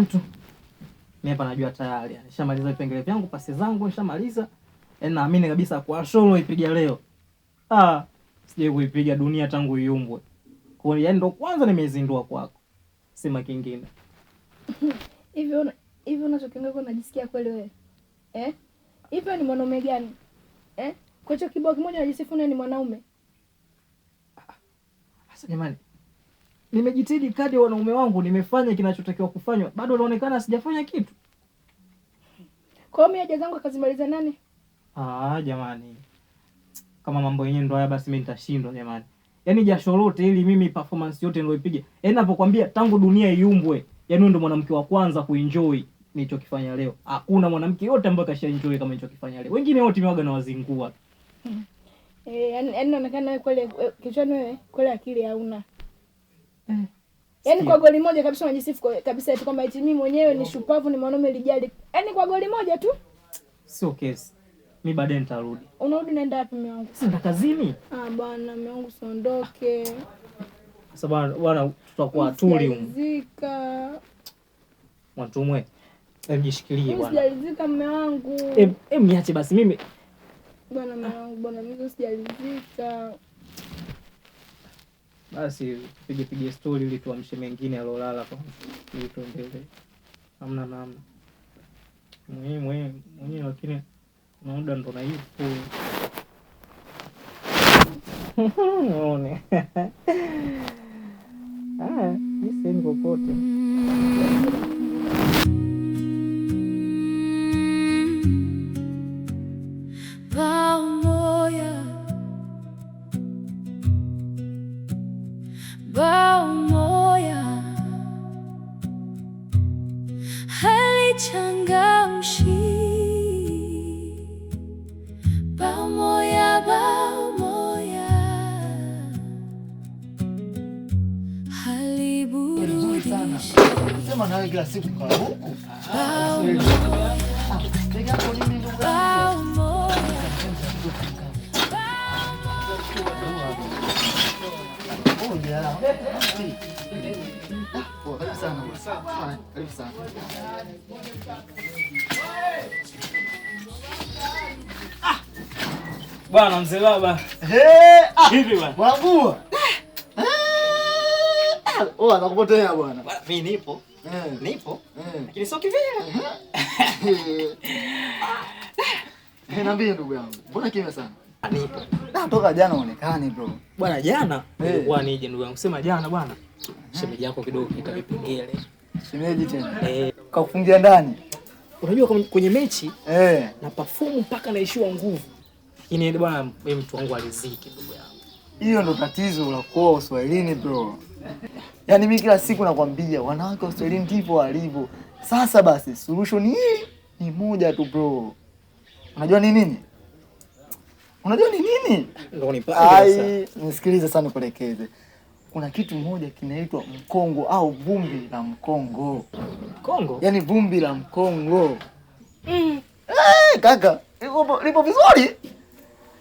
kitu. Mimi hapa najua tayari. Nishamaliza vipengele vyangu, pasi zangu nishamaliza. Yaani naamini kabisa kwa solo ipiga leo. Ah, sijai kuipiga dunia tangu iumbwe. Kwa hiyo yani ndo kwanza nimeizindua kwako. Sema kingine. Hivyo hivyo unachokiongea kwa unajisikia kweli wewe? Eh? Hivyo ni mwanaume gani? Eh? Kwa hicho kibao kimoja unajisifu ni mwanaume? Sasa jamani, nimejitahidi kadri wanaume wangu, nimefanya kinachotakiwa kufanywa, bado naonekana sijafanya kitu. Kwa hiyo mimi haja zangu akazimaliza nani? Ah, jamani, kama mambo yenyewe ndo haya, basi mimi nitashindwa jamani. Yaani jasho lote ili mimi performance yote niloipiga, yaani ninapokuambia tangu dunia iumbwe, yaani wewe ndo mwanamke wa kwanza kuenjoy nilichokifanya leo. Hakuna mwanamke yote ambaye kasha enjoy kama nilichokifanya leo. Wengine wote miwaga na wazingua. Eh, yaani inaonekana wewe kweli kichwani wewe kweli akili hauna. Yaani kwa goli moja kabisa unajisifu kabisa eti kwamba eti mimi mwenyewe ni shupavu, ni mwanaume lijali. Yaani kwa goli moja tu. Sio kesi. Mimi baadaye nitarudi. Unarudi naenda wapi mume wangu? Sasa nenda kazini. Ah bwana, mume wangu usiondoke. Sasa bwana bwana, tutakuwa tuli humu. Sijalizika. Mwantumwe. Hem, jishikilie bwana. Sijalizika mume wangu. Hem, niache basi mimi. Bwana mume wangu, bwana mimi sijalizika. Basi tupige pige story ili tuamshe mengine alolala kwa ili tuendelee. Hamna namna. Mwenyewe mwenyewe, lakini kuna muda ndo naipo. Unaone. Ah, mimi siendi kokote. Bao moja, bao moja, halichangamshi. Bao moja, haliburudishi. Sema nawe kila siku kwa huku. Bao moja, bao moja, Ngoja. Poa, karibu sana. Karibu sana. Bwana mzee baba. Hey, ah, Hivi bwana. Mwanangu. Oh, anakupotea bwana. Bwana mimi nipo. Nipo. Lakini sio kivile. Eh, niambie ndugu yangu. Mbona kimya sana? Nipo. Na toka jana uonekane bro. Bwana jana nilikuwa nije ndugu yangu. Sema jana bwana. Shemeji yako kidogo kita vipengele. Shemeji tena. Kakufungia ndani. Unajua kwenye mechi na perform mpaka naishiwa nguvu. Lakini bwana mimi mtu wangu aliziki ndugu yangu. Hiyo ndo tatizo la kuoa Uswahilini bro. Yaani mimi kila siku nakwambia wanawake wa Uswahilini ndivyo walivyo. Sasa basi solution hii ni moja tu bro. Unajua ni nini? Unajua ni nini? Ndio nipange sasa. Ai, nisikilize sana nikuelekeze. Kuna kitu moja kinaitwa mkongo au vumbi la mkongo. Mkongo? Yaani vumbi la mkongo. Kaka, lipo vizuri.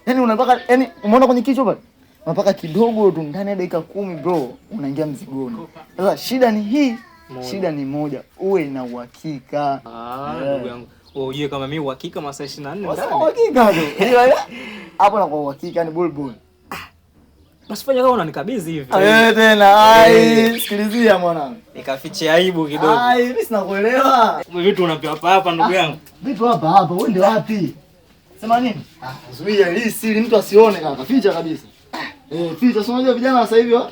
Yaani unapaka, yaani umeona kwenye kichwa pale? Unapaka kidogo tu ndani ya dakika 10 bro, unaingia mzigoni. Sasa shida ni hii, shida ni moja, uwe na uhakika. Ah, ndugu yangu. Wewe ujue kama mimi uhakika masaa 24 Wasema ndani. uhakika tu. Ila hapo na kwa uhakika ni bulbul. Basi fanya kama unanikabidhi hivi. Eh, tena ai, sikilizia mwanangu. Nikafiche aibu kidogo. Ai, mimi sina kuelewa. Kumbe vitu unapewa hapa hapa ndugu yangu. Vitu hapa hapa, wewe ndio wapi? Sema nini? Ah, zuia hii siri mtu asione kaka, ficha kabisa. Ficha, si unajua vijana sasa hivi wa?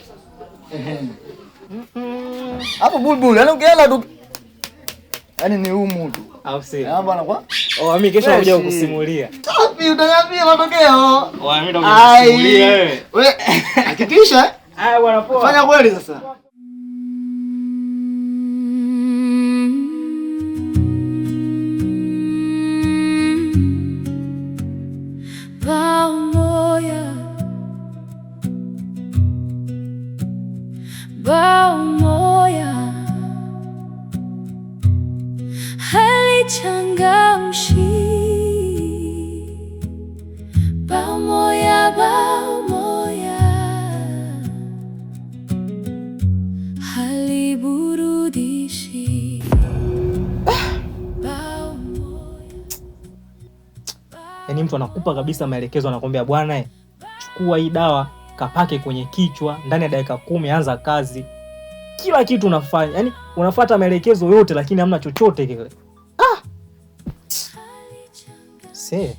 Hapo bulbul, yaani ukienda tu yaani ni humu tu. Au sio? Hapo anakuwa. Oh, mimi kesho nakuja Fresh. kukusimulia. Safi, utaniambia matokeo. Oh, mimi ndo kukusimulia wewe. Wewe hakikisha. Haya bwana poa. Fanya kweli sasa. Bao moja, bao moja, halichangamshi. Bao moja, haliburudishi. Yaani mtu anakupa kabisa maelekezo, anakuambia bwana, chukua hii dawa kapake kwenye kichwa, ndani ya dakika 10 anza kazi. Kila kitu unafanya, yaani unafuata maelekezo yote, lakini hamna chochote kile. Ah! See.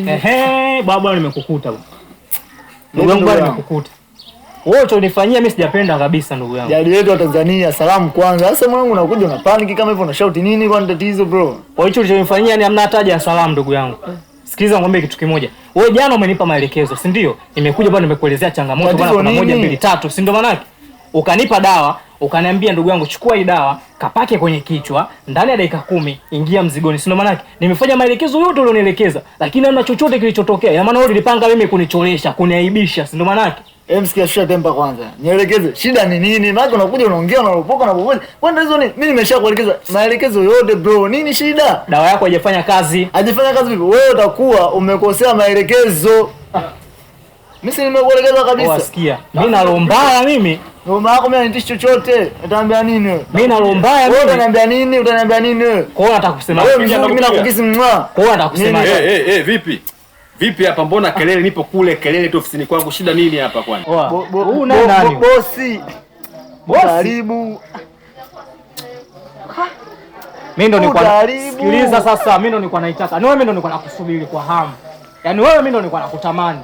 Ehe, baba nimekukuta bwana. Ndugu yangu bwana nimekukuta. Wewe ulichonifanyia mimi sijapenda kabisa ndugu yangu. Jadi yetu wa Tanzania salamu kwanza. Sasa mwanangu unakuja una panic kama hivyo una shout nini kwani tatizo bro? Kwa hicho ulichonifanyia ni hamna hata haja ya salamu ndugu yangu. Sikiliza nikwambie kitu kimoja. Wewe jana umenipa maelekezo, si ndio? Nimekuja bwana nimekuelezea changamoto bwana kuna 1 2 3, si ndio maana yake? Ukanipa dawa, ukaniambia ndugu yangu chukua hii dawa, kapake kwenye kichwa, ndani ya dakika 10 ingia mzigoni, si ndio maana yake? Nimefanya maelekezo yote ulionielekeza, lakini hamna chochote kilichotokea. Ina maana wewe ulipanga mimi kunicholesha, kuniaibisha, si ndio maana yake? Msikia shida tempa kwanza. Nielekeze shida ni nini? Maana unakuja unaongea unaropoka na popote. Kwani hizo ni mimi nimeshakuelekeza maelekezo yote bro. Nini shida? Dawa yako haijafanya kazi. Haijafanya kazi vipi? Wewe utakuwa umekosea maelekezo. Mimi si nimekuelekeza kabisa. Wasikia. Mimi na roho mbaya mimi. Roho yako mimi hainitishi chochote. Nitaambia nini wewe? Mimi na roho mbaya mimi. Wewe utaniambia nini? Utaniambia nini wewe? Kwa hiyo nataka kusema. Wewe mzuri mimi nakukisi mwa. Kwa hiyo nataka kusema. Vipi? Vipi hapa mbona kelele? Nipo kule kelele tu ofisini kwangu, shida nini hapa kwani? Huu nani nani? Bosi. Karibu. Mimi ndo nilikuwa sikiliza sasa, mimi ndo nilikuwa naitaka. Wewe mimi ndo nilikuwa nakusubiri kwa hamu. Yaani wewe mimi ndo nilikuwa nakutamani.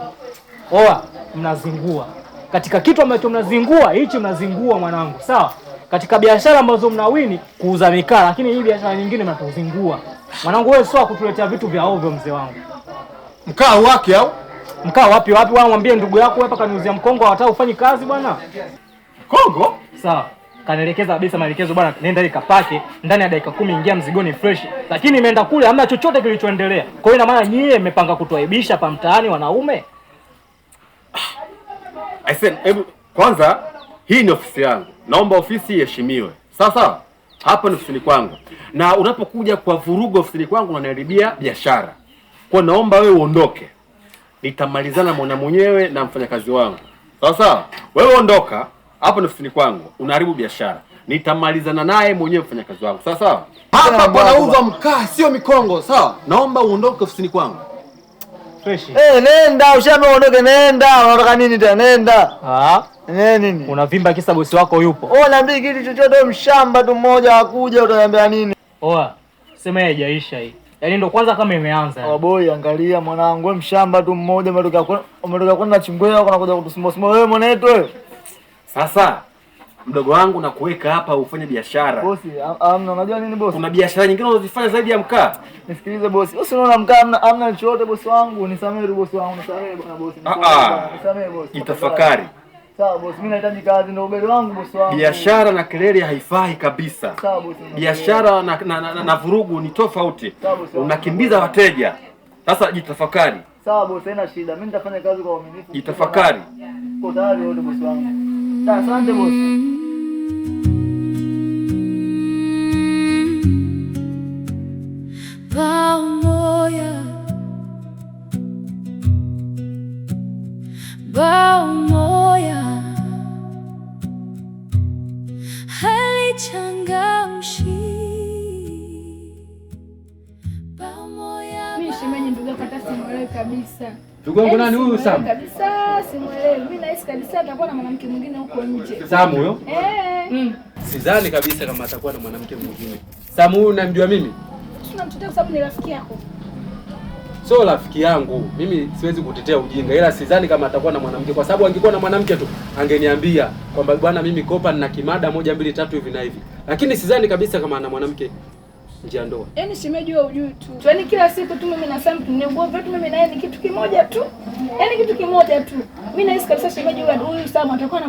Oa, mnazingua. Katika kitu ambacho mnazingua, hichi mnazingua mwanangu, sawa? Katika biashara ambazo mnawini kuuza mikaa, lakini hii biashara nyingine mnatuzingua. Mwanangu wewe sio kutuletea vitu vya ovyo mzee wangu. Mkaa wake au? Mkaa wapi wapi? Wewe mwambie ndugu yako hapa kaniuzia mkongo hata ufanyi kazi bwana. Mkongo? Sawa. Kanielekeza kabisa maelekezo bwana, nenda ile kapake ndani ya dakika 10 ingia mzigoni fresh. Lakini nimeenda kule hamna chochote kilichoendelea. Kwa hiyo ina maana nyie mmepanga kutuaibisha pa mtaani wanaume? I said, hebu kwanza hii ni ofisi yangu. Naomba ofisi iheshimiwe. Sasa hapa ni ofisini kwangu. Na unapokuja kwa vurugu ofisini kwangu unaniharibia biashara. Kwa naomba wewe uondoke. Nitamalizana mwana mwenyewe na mfanyakazi wangu. Sawa sawa? Wewe ondoka, hapa ni ofisini kwangu, unaharibu biashara. Nitamalizana naye mwenyewe mfanyakazi wangu. Sawa sawa? Hapa panauzwa mkaa sio mikongo, sawa? Naomba uondoke ofisini kwangu. Fresh. Nenda, ushaambiwa uondoke, nenda. Unataka nini tena? Nenda. Ah. Nini? Unavimba kisa bosi wako yupo. Oh, niambie kitu chochote, mshamba tu mmoja akuja utaniambia nini? Oa, sema haijaisha hii. Yaani ndo kwanza kama imeanza. Oh boy, angalia mwanangu, wewe mshamba tu mmoja umetoka kwenda chingwea wako unakuja kutusumbua sumbua wewe mwanetu wewe. Sasa mdogo wangu nakuweka hapa ufanye biashara. Bosi, amna unajua nini bosi? Kuna biashara nyingine unazifanya zaidi ya mkaa. Nisikilize bosi. Bosi unaona mkaa amna chochote bosi wangu, nisamehe tu bosi wangu, nisamehe bwana bosi. Nisamehe bosi. Jitafakari. Sawa bosi, mimi nahitaji kazi ndio ugali wangu bosi wangu. Biashara na kelele haifai kabisa. Sawa bosi. Biashara na vurugu ni tofauti. Unakimbiza wateja. Sasa jitafakari. Sawa bosi, haina shida. Mimi nitafanya kazi kwa uaminifu. Jitafakari. Kwa tayari wote bosi wangu. Asante bosi. Bao moya halichangamshi. Bao moya. Mimi shemeji ndugu yako hata simuelewi kabisa. kabisa. Ndugu yangu nani huyu Sam? Kabisa simuelewi. Mimi nahisi kabisa atakuwa na mwanamke mwingine huko nje. Sam huyo? Eh. Sidhani kabisa kama atakuwa na mwanamke mwingine. Sam huyu unamjua mimi? Tunamtetea kwa sababu ni rafiki yako. Sio rafiki yangu. Mimi siwezi kutetea ujinga, ila sidhani kama atakuwa na mwanamke, kwa sababu angekuwa na mwanamke tu angeniambia kwamba bwana mimi Kopa nina kimada 1 2 3 hivi na hivi. Lakini sidhani kabisa kama ana mwanamke nje ya ndoa. Yaani shemeji wewe hujui tu. Yaani kila siku tu mimi na Sam tunegua wetu, mimi naye ni kitu kimoja tu. Yaani kitu kimoja tu. Mimi nahisi kabisa shemeji huyu Sam atakuwa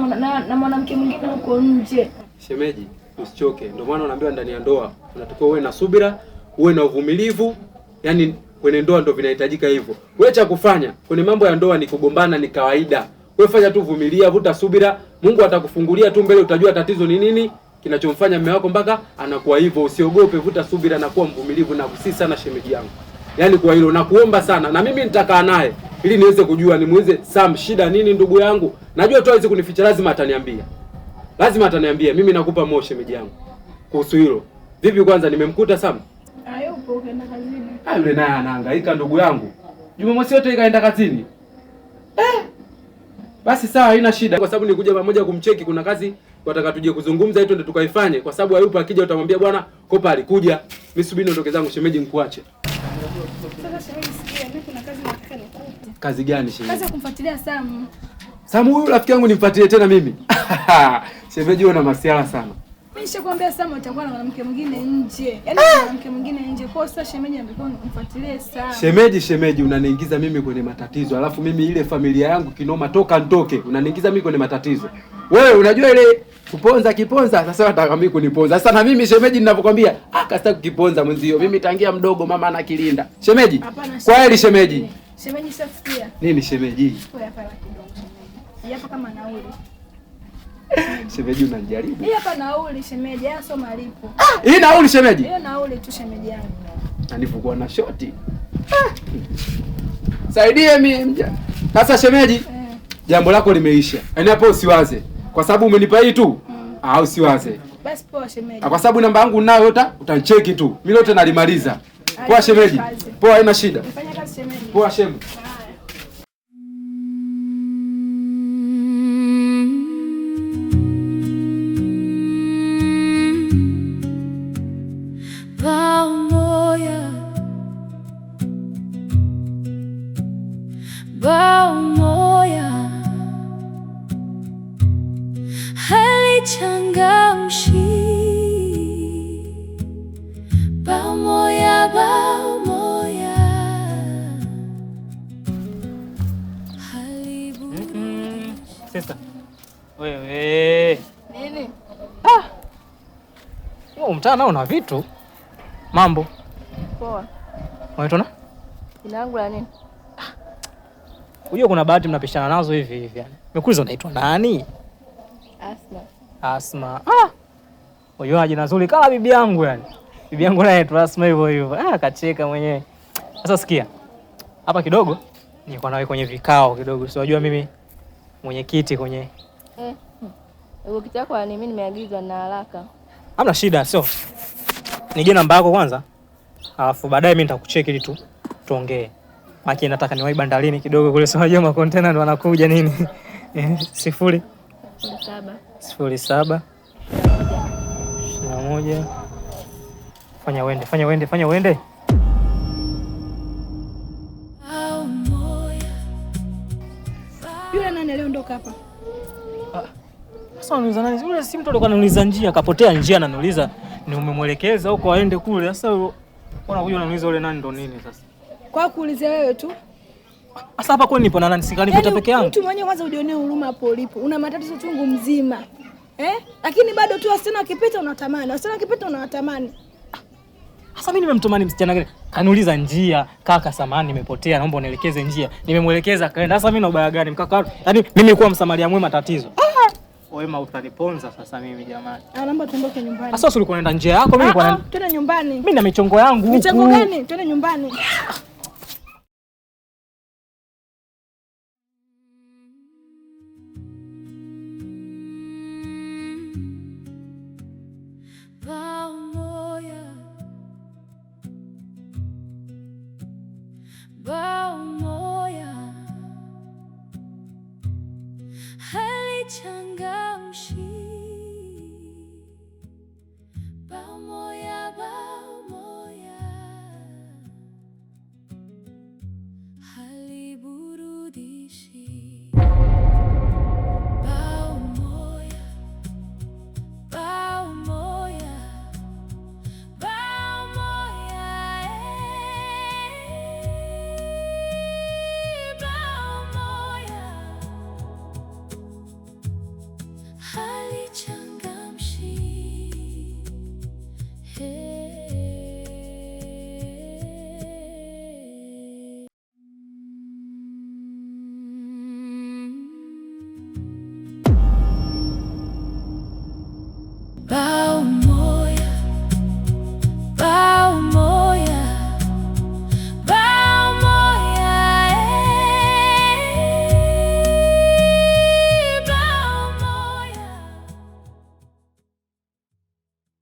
na mwanamke mwingine huko nje. Shemeji, usichoke. Ndio maana unaambiwa ndani ya ndoa unatakiwa uwe na subira, uwe na uvumilivu. Yaani kwenye ndoa ndio vinahitajika hivyo. Wewe cha kufanya kwenye mambo ya ndoa ni kugombana, ni kawaida. Wewe fanya tu, vumilia, vuta subira, Mungu atakufungulia tu mbele, utajua tatizo ni nini kinachomfanya mume wako mpaka anakuwa hivyo. Usiogope, vuta subira na kuwa mvumilivu, na kusi sana shemeji yangu. Yaani kwa hilo nakuomba sana, na mimi nitakaa naye ili niweze kujua, nimuulize Sam shida nini ndugu yangu. Najua tu hawezi kunificha, lazima ataniambia. Lazima ataniambia. Mimi nakupa moyo shemeji yangu kuhusu hilo. Vipi kwanza nimemkuta Sam? Hayupo, kaenda kazini. Ah, yule naye anahangaika ndugu yangu. Jumamosi yote ikaenda kazini. Basi sawa, haina shida. Kwa sababu nilikuja pamoja kumcheki, kuna kazi wataka tuje kuzungumza hiyo ndio tukaifanye. Kwa sababu hayupo, akija utamwambia bwana Kopa alikuja. Mimi subiri niondoke zangu shemeji, nikuache. Sasa shemeji sikia, mimi kuna kazi nataka nikupe. Kazi gani shemeji? Kazi ya kumfuatilia Sam. Sam huyu rafiki yangu nimfuatilie tena mimi? Shemeji una masiala sana. Mimi nishakwambia Sam atakuwa na mwanamke mwingine nje. Yaani mwanamke mwingine nje. Kwa sasa shemeji anatakiwa kumfuatilia Sam. Shemeji unaniingiza mimi kwenye matatizo. Alafu mimi ile familia yangu kinoma toka nitoke. Unaniingiza mimi kwenye matatizo. Wewe unajua ile kuponza kiponza, sasa unataka mimi kuniponza. Sasa na mimi shemeji ninavyokuambia, sitaki kukiponza mwenzio. Mimi tangia mdogo mama anakilinda. Shemeji. Kwa heri shemeji. Shemeji sasa. Nini shemeji? Kwa hapa kidogo shemeji. Hapa kama nauli. Shemeji unanijaribu. Hii hapa nauli shemeji, haya sio malipo. Hii nauli shemeji? Hiyo nauli tu shemeji yangu. Na nilivyokuwa na shoti. Saidie mimi mja. Sasa shemeji, jambo lako limeisha. Yaani hapo usiwaze. Kwa sababu umenipa hii tu. Usiwaze. Basi poa shemeji. Kwa sababu namba yangu unayo, utanicheki tu. Mimi lote nalimaliza. Poa shemeji. Poa, haina shida. Fanya kazi shemeji. Poa shemeji. Sister. Wewe. Nini? Wewe mtaa nao una vitu. Mambo. Poa. Unaitwa na? Jina langu la nini? Unajua kuna bahati mnapishana nazo hivi hivi yani. Nimekuuliza unaitwa nani? Asma. Asma. Unajua jina zuri kama bibi yangu yani. Bibi yangu naye tu Asma hivyo hivyo. Kacheka mwenyewe. Sasa sikia. Hapa kidogo nilikuwa nawe kwenye vikao kidogo. Si unajua mimi mwenyekiti kwenye Ukitaka kwa nini mimi nimeagizwa na haraka. Hamna shida, sio. Nige namba yako kwanza. Alafu baadaye mimi nitakucheki ili tu tuongee. Maki nataka niwahi bandarini kidogo kule, sio unajua ma container ndo wanakuja nini. 0 7 07 21. Fanya uende, fanya uende, fanya uende. Yule nani aliondoka hapa? Sasa unauliza nani? Yule si mtu alikuwa ananiuliza njia, akapotea njia ananiuliza ni umemwelekeza huko aende kule. Sasa unakuja unaniuliza yule nani ndo nini sasa? Kwa kuulizia wewe tu. Sasa hapa kwani nipo na nani? Sikanikuta peke yangu. Mtu mwenyewe kwanza ujionee huruma hapo ulipo. Una matatizo chungu mzima. Lakini bado tu wasichana wakipita unatamani. Wasichana wakipita unawatamani. Sasa mimi nimemtamani msichana gani? Kaniuliza njia, kaka samahani nimepotea, naomba unielekeze njia. Nimemuelekeza kaenda. Sasa mimi na ubaya gani mkaka? Yaani mimi kuwa msamaria mwema tatizo. Wema utaniponza sasa mimi jamani. Naomba tuondoke nyumbani. Sasa ulikuwa unaenda njia yako, mimi nilikuwa twende nyumbani. Mimi na michongo yangu huku. Michongo gani? Twende nyumbani. Bao moya. Halichangamshi.